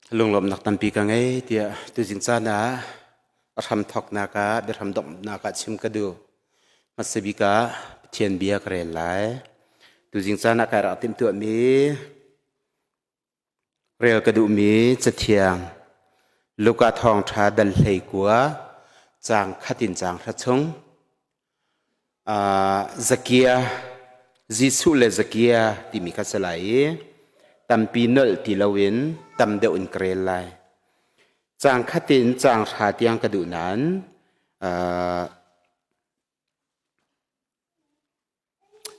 Lunglawmhnak tampi ka ngei tiah tuzing caan ah a hramthawknak ah biahram donghnak ah chim ka duh. Hmasa bik ah Pathian bia ka rel lai. Tuzing caan ah kai rak timhtuahmi rel ka duhmi cathiang Luka thawngṭha dal 19 caang khat in caang hra chung. Zakia, Jesuh le Zakia timi kha si lai i tampi nolh ti loin tam deuh in ka rel lai. Caang khat in caang hra tiang ka duh nain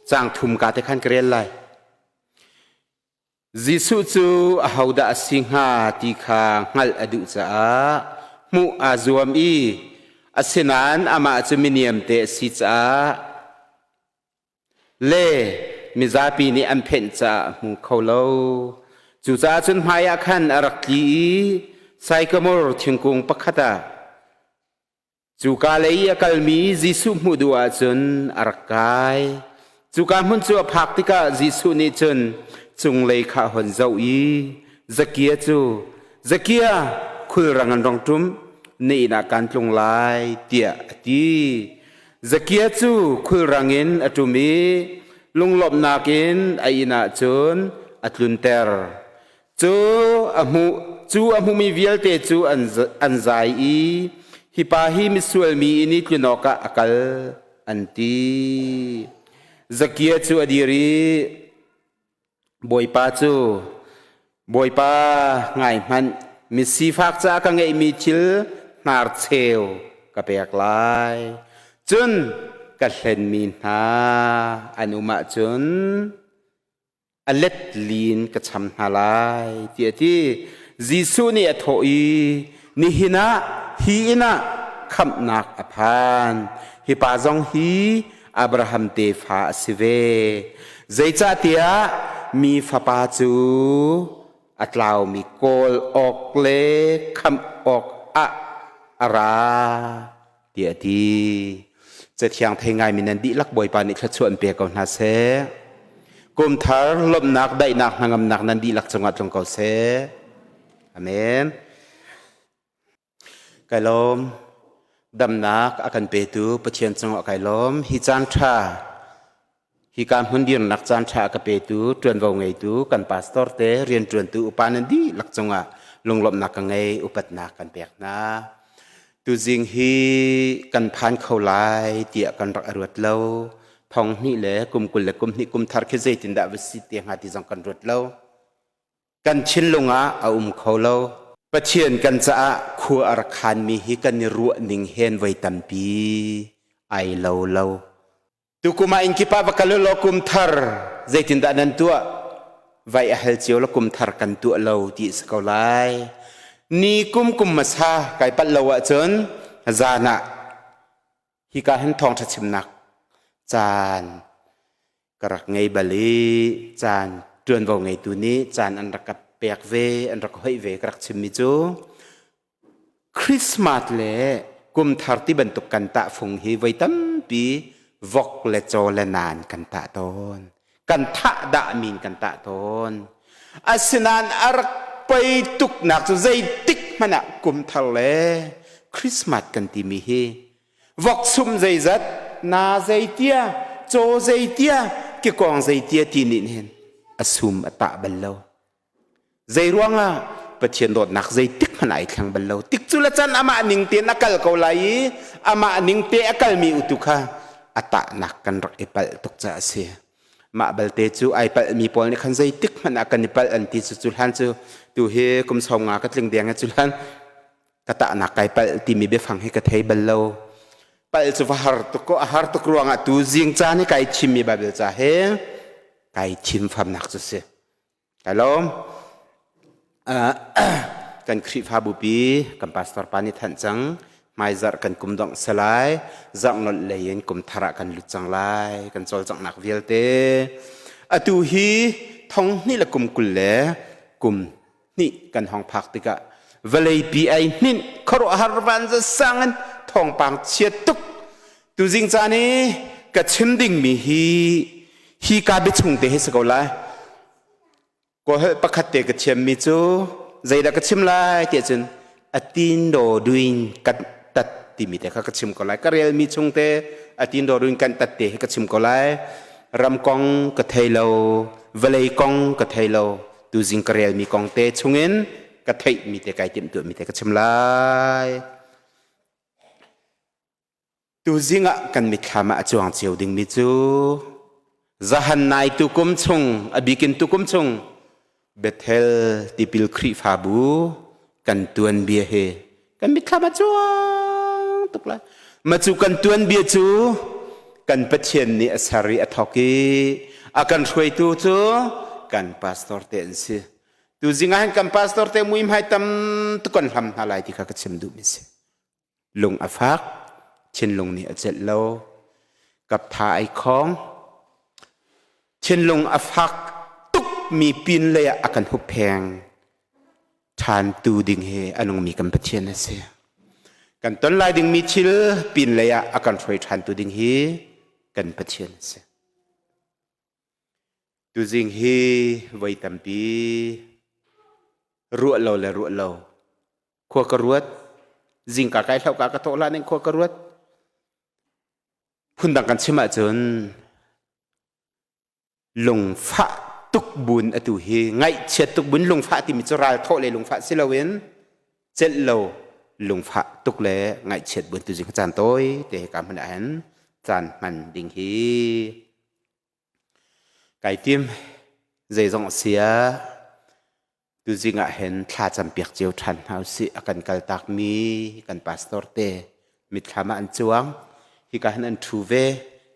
caang thum ka te khan ka rel lai. Jesuh cu ahodah a si hnga ti kha hngalh a duh caah hmuh aa zuam i asinain amah cu miniamte a si caah le mizapi nih an phenh caah a hmu kho lo. Cucaah cun hmaiah khan a rak tli i saikamor thingkung pakhat ah Cuka lei i a kalmi Jesuh hmuh duh ahcun a rak kai. Cuka hmun cu a phak tikah Jesuh nih cun cunglei kha a hon zoh i Zakia cu, Zakia, khulrang an rong ṭum, na inn ah kaan tlung lai, tiah a ti. Zakia cu khulrang in a ṭum i lunglawmhnak in a inn ah cun a tlunter. Cu a hmuh cu a hmumi vialte cu an zai i hi pa hi misual mi inn i tlun awkah a kal an ti. Zakia cu a dir i Bawipa cu Bawipa ngai hmanh misifak caah ka ngeihmi thil hnarcheu ka pek lai. Cun ka hlenmi hna an um ahcun a let lin ka cham hna lai ti a ti. Jesuh nih a thawh i nihin ah hi inn ah khamhnak a phan. Hi pa zong hi Abraham tefa a si ve. Zeicahtiah mi fapa cu a tlaumi kawl awk le khamh awk ah a ra tiah a ti. Cathiang thei ngaimi nan dihlak Bawipa nih thluachuah an pe ko hna seh. Kum thar lawmhnak, daihnak, hnangamnak nan dihlak cungah tlung ko seh. Amen. Kai lawm. Damnak a kan petu Pathian cungah kai lawm. Hi caan ṭha, hi ka hmun dirnak caan ṭha a ka petu, ṭuanvo ngeitu kan pastor te, rianṭuantu upa nan dihlak cungah lunglawmhnak ka ngei, upatnak kan pek hna. Tuzing hi kan phan kho lai tiah kan rak ruat lo. Thong hnih le kum 20 le kum hnih kum thar khi zeitindah va si te hnga ti zong kan ruat lo. Kan thinlung ah a um kho lo. Pathian kan caah khua a rak khanmi hi kan i ruah ning hen voi tampi ai lo lo. Tukum ah innkip ah va kal u law kum thar zeitindah nan tuah? Vai a hal cio la kum thar kan tuah lo ti a si ko lai. Ni kum kum hmasa kai palh lo ahcun zan ah hika hin thawngṭha chimnak caan ka rak ngei bal i caan ṭuanvo ngeitu nih caan an rak ka pek ve an rak hoih ve ka rak chimmi cu Christmas le kum thar ti bantuk kan tahfung hi voi tampi vok le caw le naan kan tah tawn. Kan thah dah min kan tah tawn. Asinain a rak pei tuknak cu zeitik hmanh ah kum thar le Christmas kan timi hi vok sum zeizat, na zeitia, caw zeitia, kikawng zeitia ti nih hin a sum a tah bal lo. Zeiruangah Pathian dawtnak zeitik hmanh ai thleng bal lo. Tik cu le can amah ning tein a kal ko lai i amah ning te a kalmi utu kha a tahnak kan rak i palh tuk caah a si. Mah balte cu ai palhmi pawl nih khan zeitik hmanh ah kan i palh an ti cu cu hlan cu tu hi kum 50 ka tling deng cu hlan ka tahnak kai palh timi biafang hi ka thei bal lo. Palh cu va har tuk ko a har tuk ruangah tu zing caan hi kai thimmi Bible ca he kai thim famnak cu si. Hello. Kan Khrihfabu pi kan pastor pa nih thanh cang. Hmaizarh kan kum dongh salai. Zarh nolh lei in kum thar ah kan lut cang lai. Kan cawlcanghnak vialte. Atu hi thong hnih le kum 20 le kum hnih kan hong phak tikah vawleipi ai hninh khuaruahhar van za sang in thawngpang chia tuk tuzing caan i ka chim dingmi hi hi ka biachung te hi si ko lai. Kawlholh pakhat te ka thiammi cu Zeidah ka chim lai tiah cun atin do duin kan tat timi te kha ka chim ko lai. Ka relmi chung te atin do duin kan tat te hi ka chim ko lai. Ram kong ka thei lo, vawlei kong ka thei lo. Tuzing ka relmi kong te chungin ka theihmi te kai timhtuahmi te ka chim lai. Tuzing ah kan mitthlam ah a cuang cio dingmi cu zahan nai tukum chung a bikin tukum chung Bethel tipil Khrihfabu kan tuanbia hi kan mitthlam a cuang tuk lai. Ma cu kan tuanbia cu kan Pathian nih a ser i a thawk i a kan hruaitu cu kan pastor te an si. Tuzing ah hin kan pastor te mui hmai tam tuk kan hlam hna lai ti kha ka chim duhmi si. Lung a fak, thinlung nih a celh lo, kaptha ai khong. Thinlung a fak tukmi pin lei ah a kan huppheng ṭhantu ding hi a nungmi kan Pathian a si. Kan ton lai dingmi thil pin lei ah a kan hruai ṭhantu ding hi kan Pathian a si. Tuzing hi voi tampi ruah lo le ruah lo khua ka ruat zingka kai hlau ka ka thawh hlan in khua ka ruat phundang kan chim ahcun lungfah tuk bun atu hi ngaihchiat tuk bun lungfah timi cu ral thawh le lungfah si loin celh lo lungfah tuk le ngaihchiat bun tu zing caan tawi te ka hman ah hin caan hman ding hi kai tim zeizong a si ah Tuzing ah hin thla campiak cio ṭhan hna usih. A kan kaltakmi kan pastor te mitthlam ah an cuang. Hika hin an ṭhu ve,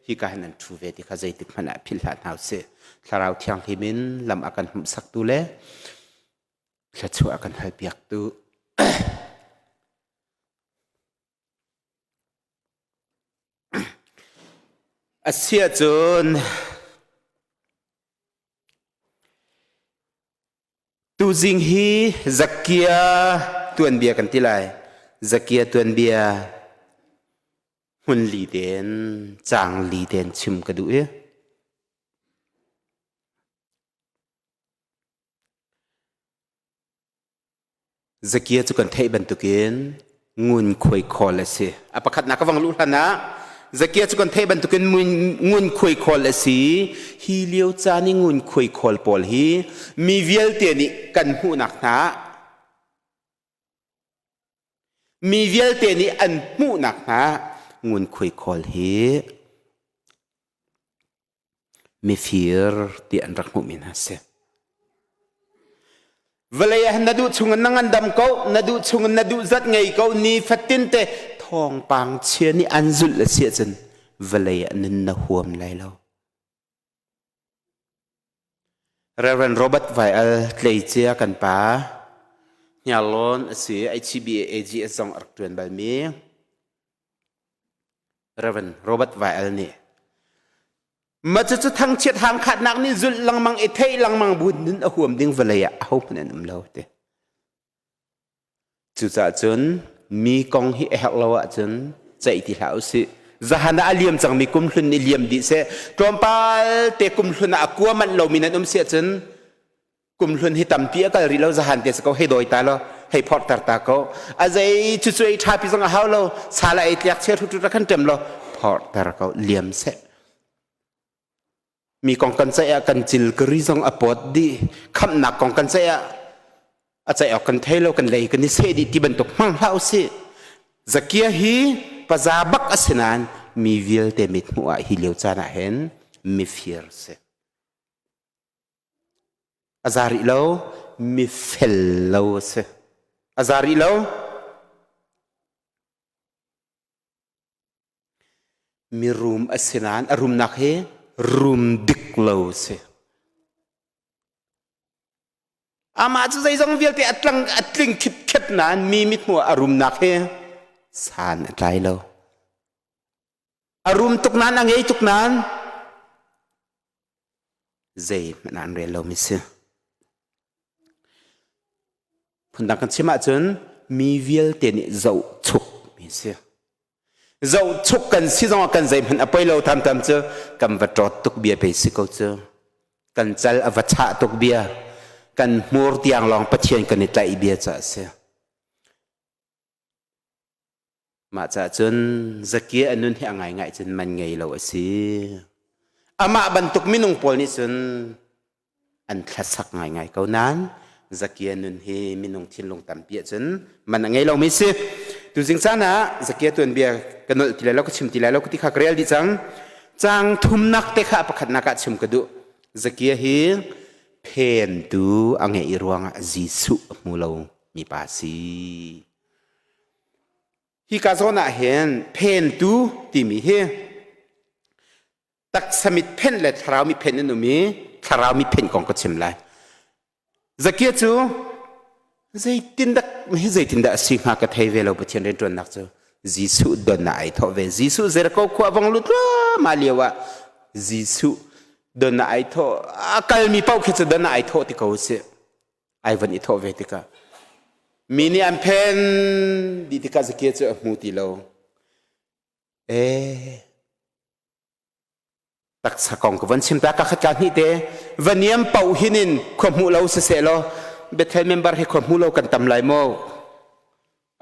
hika hin an ṭhu ve ti kha zeitik hmanh ah philh hlah hna usih. Thlarau Thianghlim in lam a kan hmuhsaktu le thluachuah a kan halpiaktu Asiahcun Tuzing hi Zakia tuanbia kan ti lai. Zakia tuanbia hmun li tein caang li tein chim ka duh i Zakia cu kan theih bantukin ngunkhuai khawl a si. A pakhatnak ka vang luh hlan ah Zakia cu kan theih bantukin ngunkhuai khawl a si. Hi lio caan i ngunkhuai khawl pawl hi mi vialte nih kan hmuhnak hna mi vialte nih an hmuhnak hna ngunkhuai khawl hi mifir ti an rak hmuhmi hna si. Vawlei ah na duh chung in na ngandam ko, na duh chung in na duh zat ngei ko, ni fatin te thawngpang chia nih an zulh a si ahcun vawlei ah nun na huam lai lo. Reverend Robert Vail tleicia kan pa Hniarlawn a si HCBA AGS zong a rak ṭuan balmi Reverend Robert Vail nih Ma cucu thangchiat hangkhatnak nih zulh lengmang i theih lengmang bu nun a huam ding vawlei ah ahohmanh an um lo ti. Cucaah cun mi kong hi a herh lo ahcun ceih ti hlah usih. Zahan ah a liam cangmi kum hlun i liam dih seh. Tlawmpal te kum hlun ah a kua manh lomi nan um si ahcun kum hlun hi tampi a kal rih lo zahan te si ko hei dawi ta lo hei phorhter ta ko a zei cu cu ei ṭha pi zong a hau lo sala ei tliak chia hrut hrut khan ṭem lo phorhter ko liam seh mi kong kan ceih ah kan cil kari zong a pawt dih khamhnak kong kan ceih ah a ceih awk kan thei lo kan lei kan i seh dih ti bantuk hmang hlah usih Zakia hi paza bak a si nain mi vialte mit hmuh ah hi lio caan ah hin mifir si A za rih lo, mifel lo a si. A za rih lo. Mirum a si nain a rumnak hi rum dik lo a si. Amah cu zeizong vialte a tlang a tling khipkhep nain mi mithmuh ah a rumnak hi san a tlai lo. A rum tuk nain a ngei tuk nain zeihmanh ah an rel lomi si. Phundang kan chim ahcun mi vialte nih zohchuk mi si. Zohchuk kan si zongah kan zeihmanh a poi lo thamtam cu kan va ṭawt tuk bia pei si ko cu. Kan cal a va chah tuk bia. Kan hmur tiang lawng Pathian kan i tlaih bia ca a si. Mah caah cun Zakia a nun hi a ngaingai cun man ngei lo a si. Amah bantuk minung pawl nih cun an thlasak ngaingai ko nain Zakia nun hi minung thinlung tampi ahcun man a ngei lomi si. Tuzing caan ah Zakia tuanbia ka nolh ti lai lo, ka chim ti lai lo ka ti kha ka rel dih cang. Caang thumnak te kha pakhatnak ah chim ka duh. Zakia hi phentu a ngeih ruangah Jesuh a hmu lo mi pa si. Hika zawn ah hin phentu timi hi taksa mit phenh le thlarau mit phenh an um i thlarau mit phenh kong ka chim lai. Zakia cu zeitindah hi zeitindah a si hnga ka thei ve lo Pathian rianṭuannak cu Jesuh don ah ai thawh ve. Jesuh Jericho khua vong lut ma lio ah Jesuh don ah ai thawh a kalmi paoh khi cu don ah ai thawh ti ko si. Ai van i thawh ve tikah mi nih an phen dih tikah Zakia cu a hmu ti lo. Ee taksa kong ka van chim ta ka khat ka hnih te vaniam pau hinin khua hmu lo siseh law Bethel member hi khua hmu lo kan tam lai maw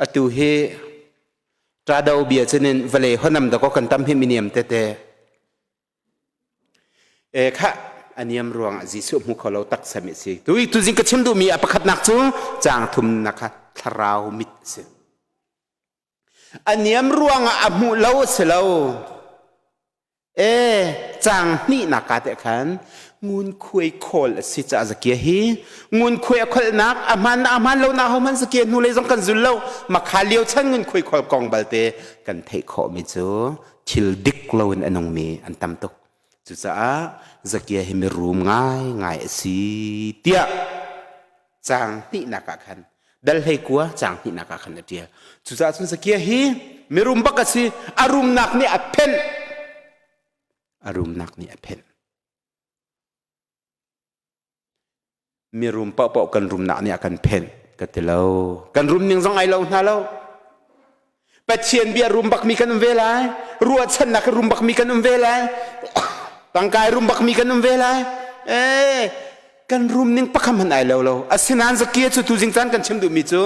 atu hi ṭado bia cunin vale honam da ko kan tam hi miniam tete e kha aniam ruang ah Jesuh hmu kho lo taksa mi si tu tuzing ka chim duhmi a pakhatnak cu caang thumnak kha thlarau mit a si. A niam ruangah a hmuh lo a si lo. E caang hnihnak ka te khan ngunkhuai khawl a si caah Zakia hi ngunkhuai a kholhnak a hmaan a hmaan lo na ho hman Zakia hnu lei zong kan zul lo makha lio chan ngunkhuai khawl kong balte kan theih khawh mi cu thil dik lo in a nungmi an tam tuk. Cucaah Zakia hi mirum ngaingai a si tiah caang hnihnak ah khan dal 19 caang hnihnak ah khan a ṭial. Cucaah cun Zakia hi mirum bak a si. A rumnak nih a phenh. A rumnak nih a phenh. Mirum paohpaoh kan rumnak nih a kan phenh ka ti lo. Kan rum ning zong ai lo hna lo. Pathian bia rum bakmi kan um ve lai. Ruahchannak rum bakmi kan um ve lai. Tangkai rum bakmi kan um ve lai. Eh, kan rum ning pakham han ai lo lo. Asinain Zakia cu tuzing caan kan chim duhmi cu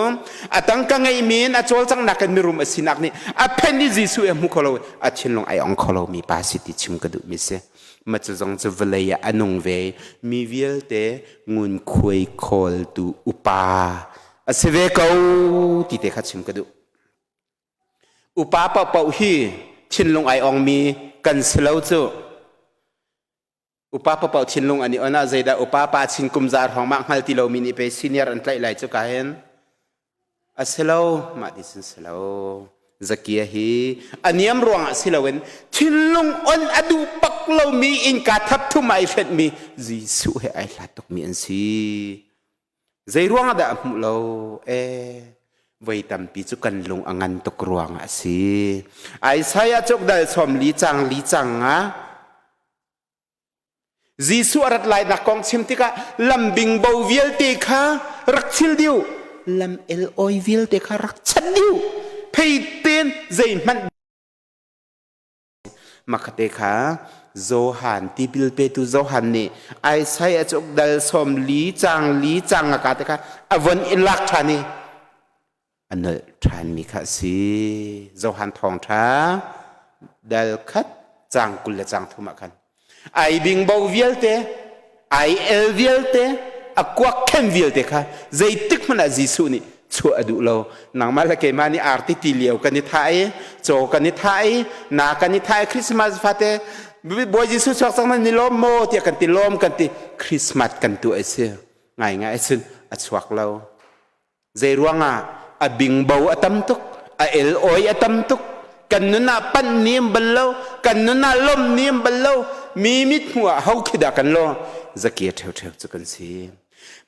a tangka ngeihmi in a cawlcanghnak in mirum a sinak nih a phen i Jesuh a hmu kho lo a thinlung ai ong kho lomi pa si ti chim ka duhmi si. Ma cu zong cu vawlei ah a nung ve mi vialte ngunkhuai khawltu upa a si ve ko ti te kha chim ka duh. Upa paohpaoh hi thinlung ai ongmi kan si lo cu. Upa paohpaoh thinlung an i on ah zeidah upa pa chin kum zar hrawng mah hngal ti lomi nih pei senior an tlaih lai cu ka hin. A si lo, mah ti sin si lo. Zakia hi a niam ruangah si loin thinlung on a duh bak lomi innka thapthum ai hrenhmi Jesuh he ai hlat tukmi an si. Zei ruangah dah a hmuh lo? Ee, voi tampi cu kan lung a ngan tuk ruangah a si. Isaiah cuk dal 40 cang li cang ah Jesuh a rat lainak kong chim tikah lam bingbo vialte kha rak thil diu, lam el oi vialte kha rak chat diu. Phei ten zeihmanh Makhate kha Johan tipil petu Johan nih Isaiah cu dal 40 cang li cang a ka te kha a von i lak ṭhan i a nolh ṭhanmi kha a si. Johan thawngṭha dal khat cang 20 le cang thum ah khan ai bingbo vialte ai el vialte a kuak khem vialte kha zeitik hmanh ah Jesuh nih chuah a duh lo nangmah le keimah nih arti ti lio kan i thah i caw kan i thah i na kan i thah i Christmas fate Bawi Jesuh chuak cang nan ni lawm maw tiah kan ti lawm kan ti Christmas kan tuah a si ngai ngai cun a chuak lo Zei ruangah a bingbo a tam tuk, a el oi a tam tuk, kan nun ah panh ni um bal lo, kan nun ah lom ni um bal lo, mi mit hmuh ah ho khi dah kan lo, zakia ṭheuṭheu cu kan si.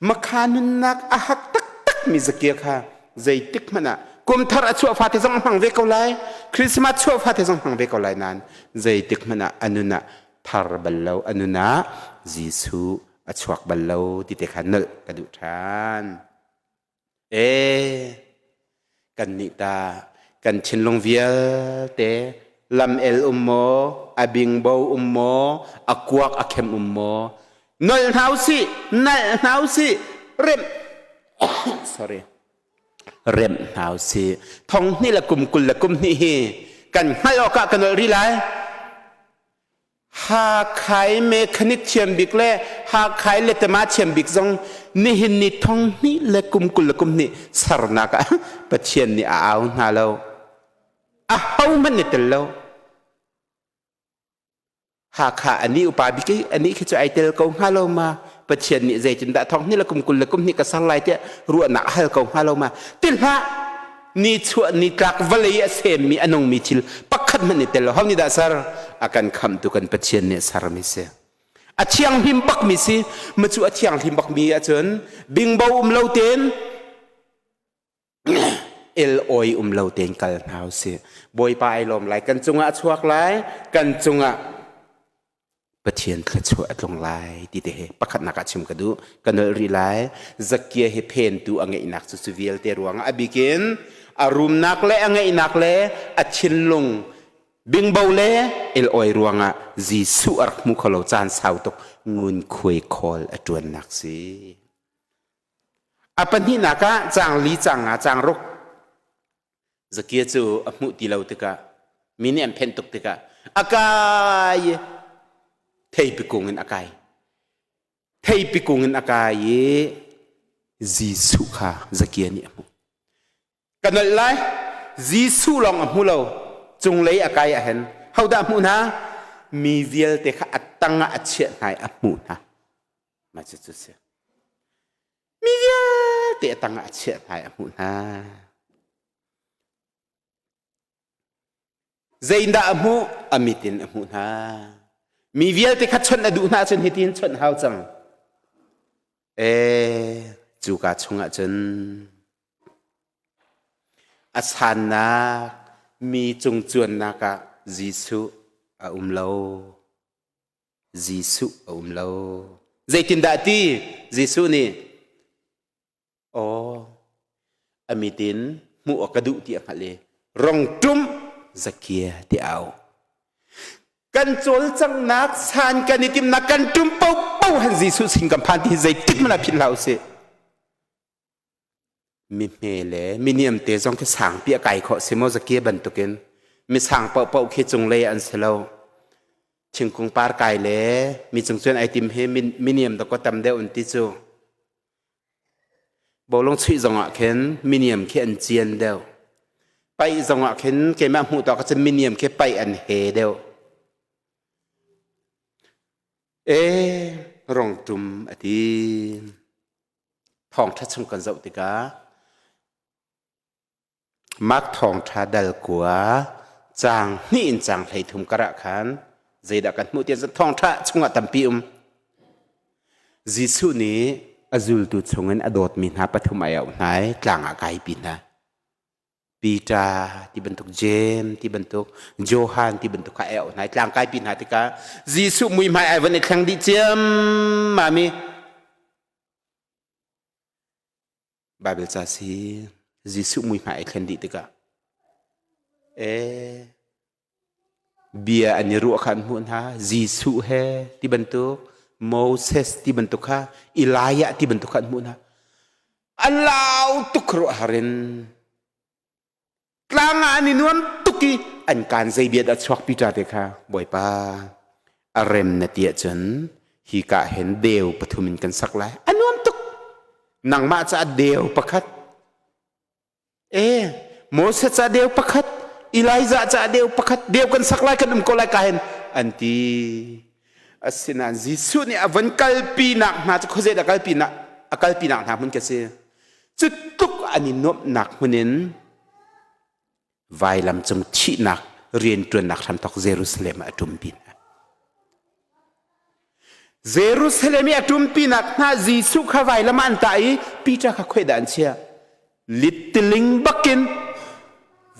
Makha nunnak a hak taktak mi zakia kha zeitik hmanh ah kum thar a chuah fate zong a hmang ve ko lai, Christmas chuah fate zong hmang ve ko lai nain zeitik hmanh ah a nun ah thar bal lo, a nun ah Jesuh a chuak bal lo ti te kha nolh ka duh ṭhan. Ee, kannih ta kan thinlung vialte lam el um maw, a bingbo um maw, a kuak a khem um maw, nolh hna usih, nalh hna usih. Remh sorry remh hna usih. Thong hnih le kum 20 le kum hnih hi kan hngalh awkah ka nolh rih lai. Hakhai mechanic thiam bik le Hakhai letama thiam bik zong nihin ni thong hnih le kum 20 le kum hnih sernak ah Pathian nih a au hna lo. A ho hmanh nih tel lo. Hakha ani upa bik i ani khi cu ai tel ko hnga lo ma Pathian nih zeitindah thong hnih le kum 20 le kum hnih ka ser lai tiah ruahnak a hal ko hnga lo ma ti hlah ni chuah ni tlak vawlei a semmi a nungmi thil pakhat hmanh i tel lo ho nih dah ser a kan khamtu kan Pathian nih a sermi si a thianghlim bakmi si ma cu a thianghlim bakmi ahcun bingbo um lo tein el oi um lo tein kal hna usih Bawipa ai lawm lai kan cungah a chuak lai kan cungah Pathian thluachuah a tlung lai ti te he pakhatnak ah chim ka duh ka nolh rih lai Zakia hi phentu a ngeihnak cu cu vialte ruangah a bikin a rumnak le a ngeihnak le a thinlung bingbo le el oi ruangah Jesuh a rak hmu kho lo caan sau tuk ngunkhuai khawl a ṭuannak si. A pahnihnak ah caang li caang nga caang ruk Zakia cu a hmuh ti lo tikah mi nih an phenh tuk tikah a kai i theipi kung in a kai. Theipi kung in a kai i Jesuh kha Zakia nih a hmuh. Ka nolh lai Jesuh lawng a hmu lo cunglei a kai ahhin hodah a hmuh hna? Mi vialte kha a tang ah a chiah hna i a hmuh hna. Mah cucu si. Mi vialte a tangah a chiah hna i a hmuh hna. Zeindah a hmuh? A mit in a hmuh hna. Mi vialte kha chawnh a duh hna ahcun hitin chawnh hau cang. Ee, cuka chungah cun a sannak mi cung cuannak ah Jesuh a um lo. Jesuh a um lo. Zeitindah ti? Jesuh nih, Aw, a mit in hmuh a ka duh ti a hngalh i rong ṭum Zakia ti au. Kan cawlcanghnak san kan i timnak kan ṭum paohpaoh han Jesuh sin kan phan ti hi zeitik hmanh ah philh hlah usih. Mi hme le mi niamte zong khi sangpi a kai khawh si maw Zakia bantukin mi sang paohpaoh khi cunglei an si lo. Thingkung par kai le mi cung cun ai tim hi mi niam dawkaw tam deuh an ti cu. Bawlung chuih zongah khin mi niam khi an cian deuh. Paih zongah khin keimah hmuh tawk cun mi niam khi paih an he deuh. Ee rongtum a ti. Thawngṭha chung kan zoh tikah Mark thawngṭha dal kua caang hnih in caang 13 karah khan zeidah kan hmuh tiah thawngṭha chungah tampi um. Jesuh nih a zultu chungin a dawtmi hna pathum ai auh hna i tlang ah kaipi hna. Peter ti bantuk James ti bantuk Johan ti bantuk kha ai auh hna i tlang kaipi hna tikah Jesuh muihmai ai van i thleng dih ciammam i Baibal ca si Jesuh muihmai ai thlen dih tikah ee bia an i ruah kha an hmuh hna Jesuh he ti bantuk Moses ti bantuk kha Elijah ti bantuk kha an hmuh hna an lau tuk ruah harin Tlang ah an i nuam tuk i an kaan zei bia dah chuak Peter te kha Bawipa a rem na ti ahcun hi ka hin deu pathum in kan sak lai a nuam tuk nangmah caah deu pakhat e Moses caah deu pakhat Elijah caah deu pakhat deu kan sak lai kan um ko lai ka hin an ti asinain Jesuh nih a von kalpinak hna cu khuazei dah kalpinak a kalpinak hna hmun ka si Cu tluk an i nuamhnak hmun in vailam cung thihnak rianṭuannak hramthawk Jerusalem ah a ṭumpi hna. Jerusalem i a ṭumpinak hna Jesuh kha vailam ah an tah i Peter kha khuaidah an chiah. Littiling bakin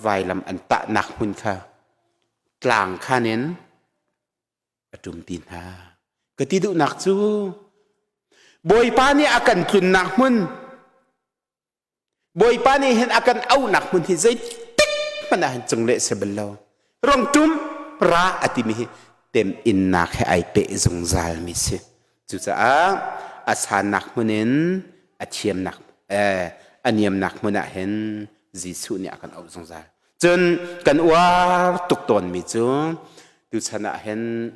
vailam an tahnak hmun kha tlang khan in a ṭumpi hna. Ka ti duhnak cu Bawipa nih a kan tlunnak hmun Bawipa nih hin a kan auhnak hmun hi zeitik hmanh ah hin cungleh si bal lo. Rongtum ra a timi hi teminnak he ai peh zungzal mi si. Cucaah a sannak hmun in A thiamnak a niamnak hmun ah hin Jesuh nih a kan auh zungzal. Cun kan uar tuk tawnmi cu tuchan ah hin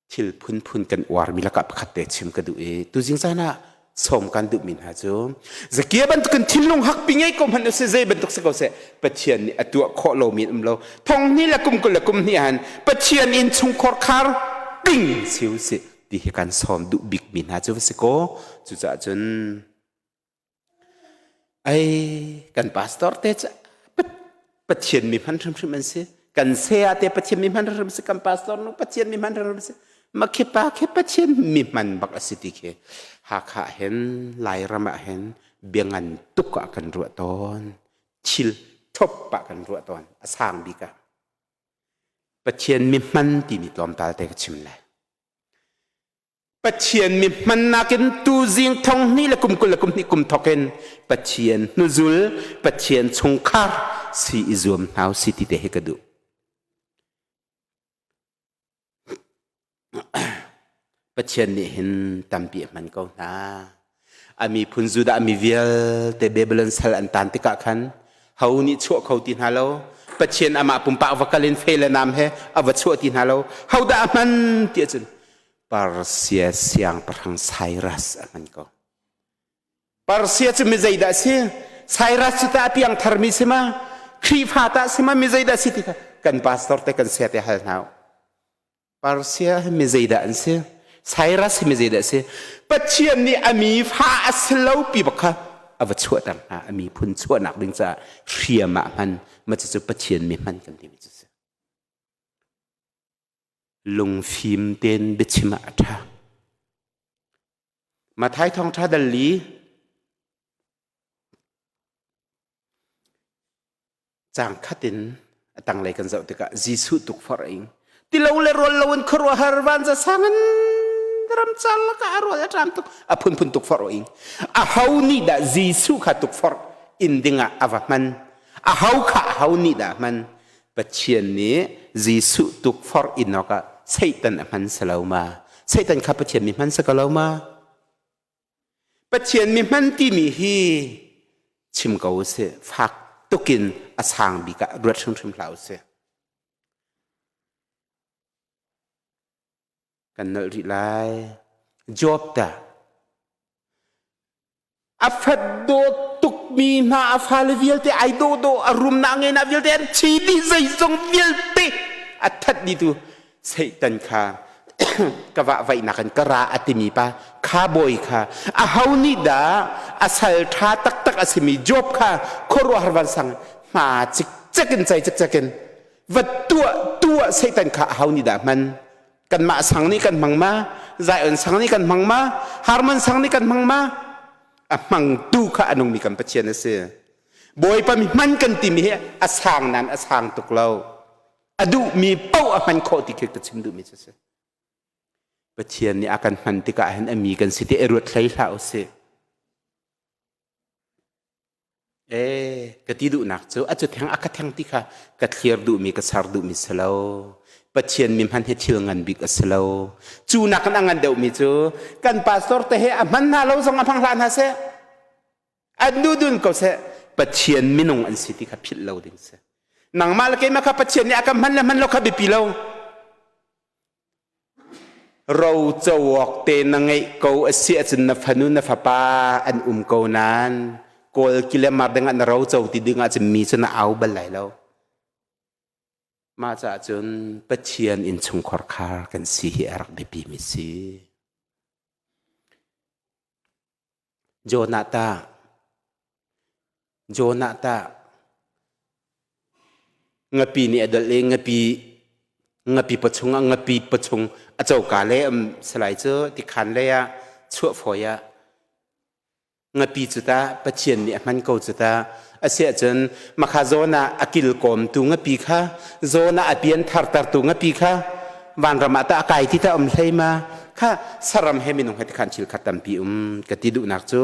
thil phunphun kan uarmi lakah pakhat te chim ka duh i tuzing caan ah sawm kan duhmi hna cu Zakia bantukin thinlung hakpi ngei ko hmanh usih zei bantuk si ko seh Pathian nih a tuah khawh lomi an um lo thong hnih le kum 20 le kum hnih han Pathian inn chungkhar khar ting si usih ti hi kan sawm duh bikmi hna cu va si kaw cucaah cun Ai kan pastor te cu Pathian mi hman hrimhrim an si. Kan saya te Pathian mi hman hrimhrim si. Kan pastor nu Pathian mi hman hrimhrim si. Ma khi pa khi Pathian mi hman bak a si ti khi Hakha hin Lairam ah hin biangan tuk ah kan ruah tawn. Thil thop ah kan ruah tawn. A sang bik ah. Pathian mi hman timi tlawmpal te ka chim lai. Pathian mi hmannak in tuzing thong hnih le kum 20 le kum hnih kum thok in Pathian hnuzul Pathian chungkhar si i zuam hna si ti te hi ka duh. Pathian nih hin tampi a hman ko hna. A miphun Judah mi vialte Babylon sal an tan tikah khan ho nih chuah kho ti hna lo. Pathian amah pumpak va kal in fe le nam he a va chuah ti hna lo. Ho dah a hman ti ahcun Persia siangpahrang Cyrus a hman ko. Persia cu mi zeidah si? Cyrus cu tah a piang tharmi si ma? Khrihfa tah si ma? Mi zeidah si ti kha kan pastor te kan sia te hal hna u. Persia hi mi zeidah an si? Cyrus hi mi zeidah si? Pathian nih a mi fa a si lo pi bak kha a va chuahter hna. A miphun chuahnak ding caah hriam ah hman. Ma cucu Pathian mi hman kan timi cu si. Lungfim tein biachim ah a ṭha. Mathai thawngṭha dal li Caang khat in a tanglei kan zoh tikah Jesuh tukforh a ing. Tilo le rawl lo in khuaruahhar vanza sang in ramcar lakah a rawl a ṭam tuk. A phunphun tukforh a ing. Aho nih dah Jesuh kha tukforh in dingah a va hman? Aho kha aho nih dah a hman? Pathian nih Jesuh tukforh in awkah Satan a hman si lo ma? Satan kha Pathian nih hman si ko lo ma? Pathian mi hman timi hi chim ko usih fak tukin a sang bik ah ruat hrimhrim hlah usih. Kan nolh rih lai. Job ta a fat dawt tukmi hna a fale vialte ai dawh dawh a rumnak ngenak vialte an thi dih zeizong vialte a that dih tu Satan kha ka vahvaihnak in ka ra a timi pa kha bawi kha aho nih dah a sal ṭha taktak a simi Job kha khuaruahhar vansang hma cikcek in cai cikcek in va tuah tuah Satan kha aho nih dah hman kanmah sang nih kan hmang ma Zion sang nih kan hmang ma Harmon sang nih kan hmang ma a hmangtu kha a nungmi kan Pathian a si Bawipa mi hman kan timi hi a sang nan a sang tuk lo a duhmi paoh a hman khawh ti khi ka chim duhmi cu si. Pathian nih a kan hman tikah hin a mi kan si ti i ruat hlei hlah usih. Ee, ka ti duhnak cu a cu theng a ka theng ti kha ka thlir duhmi ka ser duhmi si lo. Pathian mi hman hi thil ngan bik a si lo. Cu nakin a ngan deuhmi cu kan pastor te he a hman hna lo zong a hmang hlah hna seh. An duh dun ko seh. Pathian minung an si ti kha philh lo ding si. Nangmah le keimah kha Pathian nih a kan hman le hman lo kha biapi lo. Ro co awk te na ngeih ko a si ahcun na fanu na fapa an um ko nain kawl ki le mar ding ah na ro co ti ding ahcun mi cu na au bal lai lo. Mah caah cun Pathian innchungkhar khar kan si hi a rak biapi mi si. Jonah tah Jonah tah ngapi nih a dolh i ngapi ngapi pawchung ah ngapi pawchung a coka le um salai cu tikhan lei ah chuah fawi ah ngapi cu ta Pathian nih a hman ko cu ta asiahcun makha zawn ah a kilkawmtu ngapi kha zawn ah a pian thartertu ngapi kha vanram ah tah a kai ti ta um hlei ma kha saram he minung he tikhan thil khat tampi um ka ti duhnak cu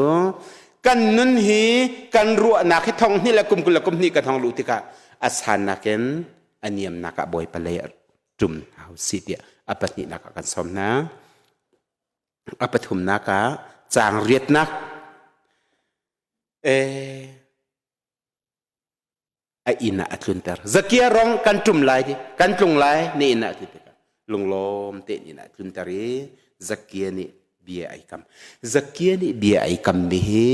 kan nun hi kan ruahnak hi thong hnih le kum 20 le kum hnih kan hong luh tikah a sannak in a niamnak ah Bawipa lei ṭum hau si tiah a pahnihnak ah kan sawm hna. A pathumnak ah Caang riatnak a inn ah a tlunter. Zakia rong kan ṭum lai ti, kan tlung lai na inn ah ti tikah lunglawm tein inn ah tlunter i Zakia nih bia ai kam. Zakia nih bia ai kam mi hi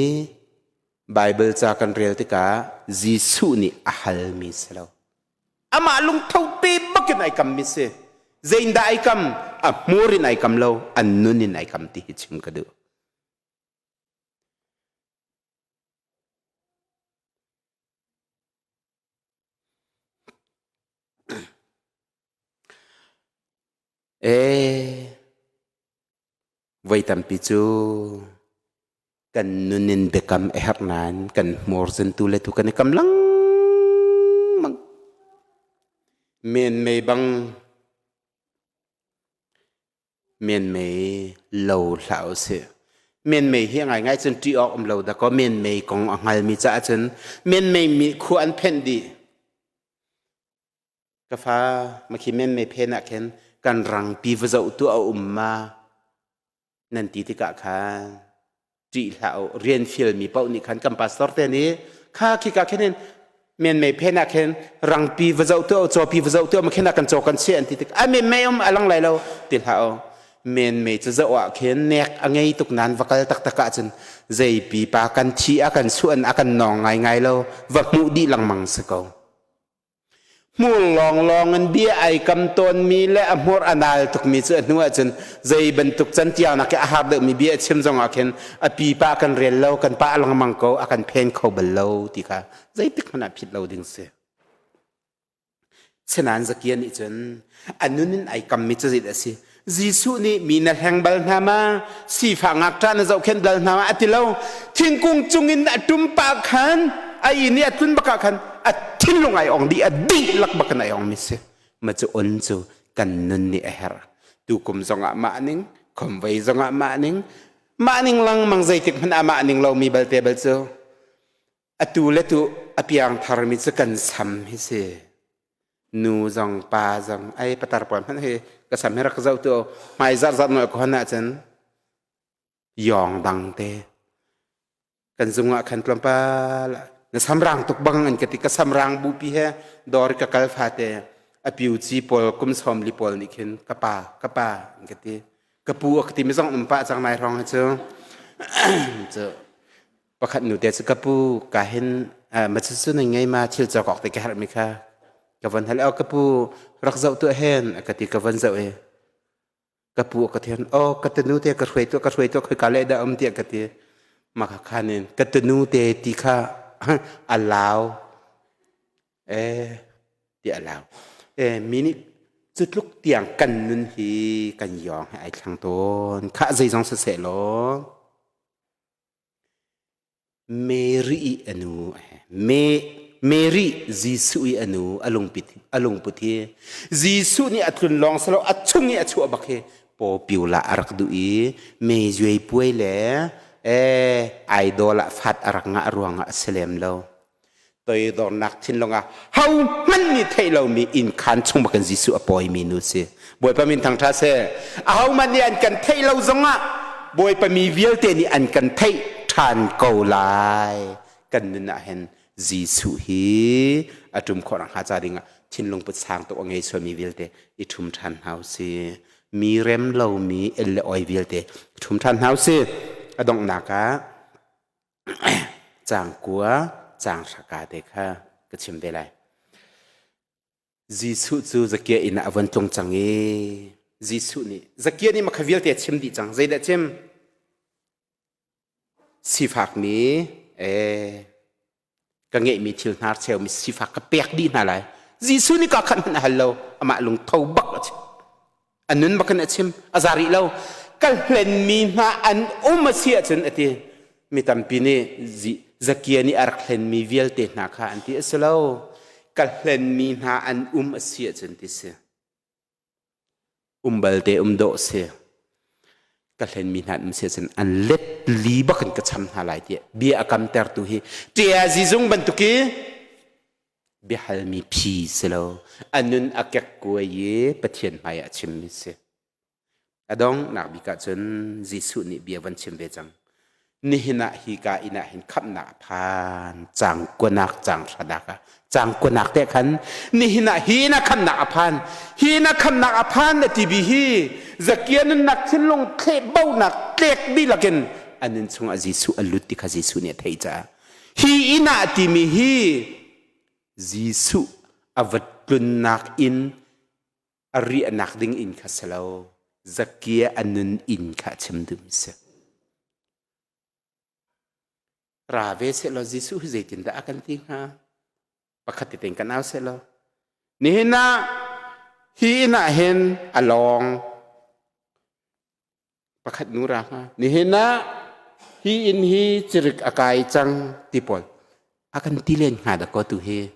Bible ca kan rel tikah Jesuh nih a halmi si lo. Amah lungtho te bakin ai kam mi si. Zeindah ai kam? A hmur in ai kam lo, an nun in ai kam ti hi chim ka duh. Ee, voi tampi cu kan nun in biakam a herh nain kan hmur cun tu le tu kan i kam lengmang. Men mei bang Menmei lo hlah usih. Menmei hi a ngaingai cun ṭih awk um lo dakaw menmei kong a hngalmi caah cun menmei mi khua an phenh dih. Ka fa makhi menmei phen ah khin kan rangpi va zoh tu a um ma nan ti tikah khan ṭih hlah u. Rian fialmi paoh nih khan kan pastor te nih kha khika khin in menmei phen ah khin rangpi va zoh tuah cawpi va zoh tuah ma khin ah kan caw kan chiah an ti tik a menmei um a lang lai lo ti hlah u. Menmei cu zoh ah khin nek a ngei tuk nan va kal taktak ah cun zeipi pa kan thi a kan suan a kan nawng ngaingai lo va hmuh dih lengmang si ko. Hmur lawnglawng in bia ai kam tawnmi le a hmur a nal tukmi cu a hnu ahcun zei bantuk cantiangnak i a har deuhmi bia a chim zong ah khin a pipa kan rel lo, kan pah lengmang ko, a kan phen kho bal lo ti kha zeitik hmanh ah phit lo ding si. Sinain Zakia nih cun a nun in ai kammi cu zeidah a si? Jesuh nih mi na hleng bal hna ma? Sifah ngakṭah na zohkhenh bal hna ma? A ti lo. Thingkung cungin a ṭum pah khan a inn i a tlun bak ah khan a thinlung ai ong dih, a dihlak bak in ai ong mi si. Ma cu on cu kan nun nih a herh. Tukum zongah mah ning, khomvei zongah mah ning, mah ning lengmang zeitik hmanh ah mah ning lomi balte bal cu atu le tu a piang tharmi cu kan sam hi si. Nu zong pa zong ai patar pawl hmanh hi ka sam hi rak zoh tu hmai zar zar noi ko hon ahcun yong dang te kan zung ah khan tlawmpal na samrang tuk bang an ka ti ka samrang bupi he dor ka kal fate a piu ci pawl kum som li pawl nih khin ka pa ka pa an ka ti ka pu a ka ti mi zong um pa cang nai rong hi cu cu Pakhat nu te cu ka pu ka hin ma cu cu na ngei ma thil cawk awk te ka herh mi kha ka von hal o ka pu rak zoh tuah hen a ka ti ka von zoh i ka pu ka thian o ka tanu te ka hruai tuah ka hruai tuah khoi ka le dah um tiah ka ti ma kha khan in ka tanu te ti kha a lau eh ti a lau eh mi nih cu tluk tiang kan nun hi kan yong he ai thlang tawn kha zeizong siseh law Mary i a nu Mary Jesuh i a nu a lungput hi Jesuh nih a tlun lawng silo a chung i a chuah bak hi pawpiu la a rak duh i mei puai le idol ah fat a rak ngah ruangah a si lem lo. Toidornak thinlung ah hohmanh nih theih lomi innkhaan chung bakin Jesuh a pawimi nu si. Bawipa min thangṭha seh. Ahohmanh nih an kan theih lo zongah Bawipa mi vialte nih an kan theih ṭhan ko lai. Kan nun ah hin Jesuh hi a ṭum khawh nakhnga ca dingah thinlung put sang tuk a ngei sualmi vialte i ṭhum ṭhan hna u sih. Mi rem lomi el le oi vialte i ṭhum ṭhan hna u sih. A donghnak ah Caang kua, caang hraka te kha ka chim ve lai. Jesuh cu Zakia inn ah a von tlung cang i Jesuh nih Zakia nih makha vialte a chim dih cang. Zeidah chim? Sifakmi ka ngeihmi thil hnar cheumi sifak ka pek dih hna lai. Jesuh nih ka khat hmanh a hal lo. Amah lungtho bak a chim. A nun bak in a chim. A za rih lo. Ka hlenmi hna an um a si ahcun a ti. Mi tampi nih Zakia nih a rak hlenmi vialte hna kha an ti a si lo. Ka hlenmi hna an um a si ahcun ti si. Um balte um dawh si. Ka hlenmi hna an um si ahcun an let li bak in ka cham hna lai tiah bia a kamtertu hi ṭia zizung bantuk i biahalmi phi si lo a nun a kekkuai i Pathian hmaiah a chimmi si. A donghnak bik ah cun Jesuh nih bia van chim ve cang. Nihin ah hika inn ah hin khamhnak a phan cang kuanak cang hranak ah cang kuanak te khan nihin ah hi inn ah khamhnak a phan hi inn ah khamhnak a phan na ti bi hi Zakia nunnak thinlung thleh bonak tlek dihlak in a nun chungah Jesuh a lut ti kha Jesuh nih a theih caah hi inn ah timi hi Jesuh a va tlunnak inn a riahnak ding inn kha si lo Zakia a nun inn kha a chim duhmi si. Ra ve sehlaw Jesuh hi zeitindah a kan ti hnga? Pakhat te kan au sehlaw. Nihin ah hi inn ah hin a lawng pakhat nu ra hnga. Nihin ah hi inn hi cirik a kai cang ti pawl a kan ti len hnga dah kaw tu hi.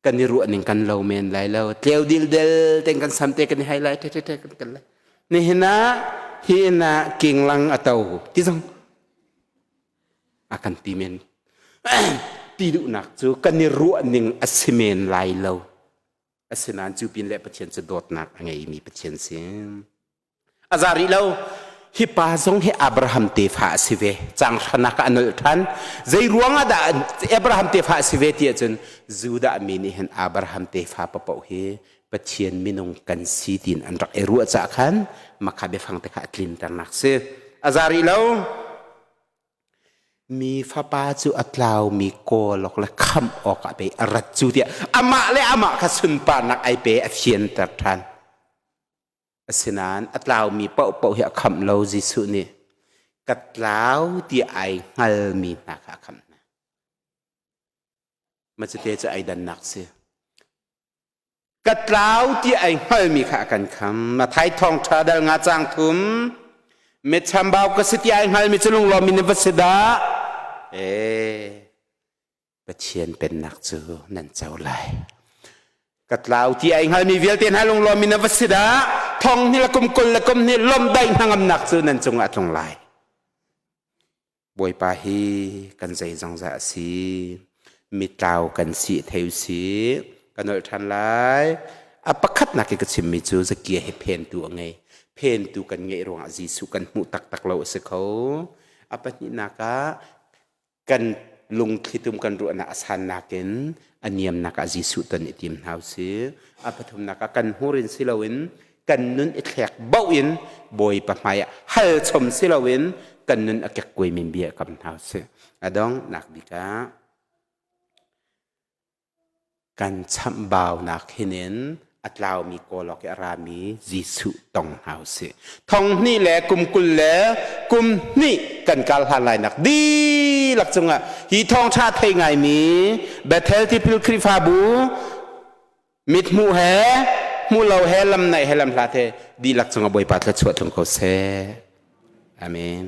Kan i ruah ning kan lo men lai lo tleu dil del ten kan sam te kan i hai lai the the the kan kal lai nihin ah hi inn ah kinglang a to ti zong a kan ti men ti duhnak cu kan i ruah ning a si men lai lo asinain cu pin le Pathian cu dawtnak a ngeimi Pathian si. A za rih lo. Hi pa zong hi Abraham tefa a si ve. Cang hranak ah a nolh ṭhan. Zei ruang ah dah Abraham tefa a si ve ti ahcun Judah mi nih hin Abraham tefa paoh hi Pathian minung kan si tiin an rak i ruah caah khan makha biafang te kha a tlinternak si. A za rih lo. Mi fapa cu a tlaumi kawl awk le khamh awkah pei a rat cu tiah amah le amah kha sunparnak ai pe a fianter ṭhan. Asinain a tlaumi paohpaoh hi a khamh lo Jesuh nih. Ka tlau ti ai hngalmi hna kha a khamh hna. Mah cute cu ai dannak si. Ka tlau ti ai hngalmi kha a kan kham. Mathai thawngṭha dal nga cang thum. Mitchambau ka si ti ai hngalmi cu lunglawm in va si dah. Ee. Pathian pennak cu nan co lai. Ka tlau ti ai hngalmi vialte hna lunglawm in va si dah thong hnih le kum 20 le kum hnih lawmhdaih hnangamnak cu nan cungah a tlung lai. Bawipa hi kan zeizong za a si. Mitlau kan si theu si. Ka nolh ṭhan lai. A pakhatnak i ka chimmi cu Zakia hi phentu a ngei. Phentu kan ngeih ruangah Jesuh kan hmuh taktak lo a si kho. A pahnihnak ah kan lungthlitum kan ruahnak a sannak in a niamnak ah Jesuh ton i tim hna usih. A pathumnak ah kan hmur in si loin kan nun i thlek boh in Bawipa hmai ah hal chom si loin kan nun a kekkuai min bia kam hna usih. A dong nak bik ah Kan chamhbaunak hinin a tlaumi kawl awk i a rami Jesuh tong hna usih. Thong hnih le kum 20 le kum hnih kan kal hlan lainak dihlak cungah hi thawngṭha thei ngaimi Bethel Tipil Khrihfabu mithmuh he hmu lo he lam naih he lam hlat he dihlak cungah Bawipa thluachuah tlung ko seh. Amen.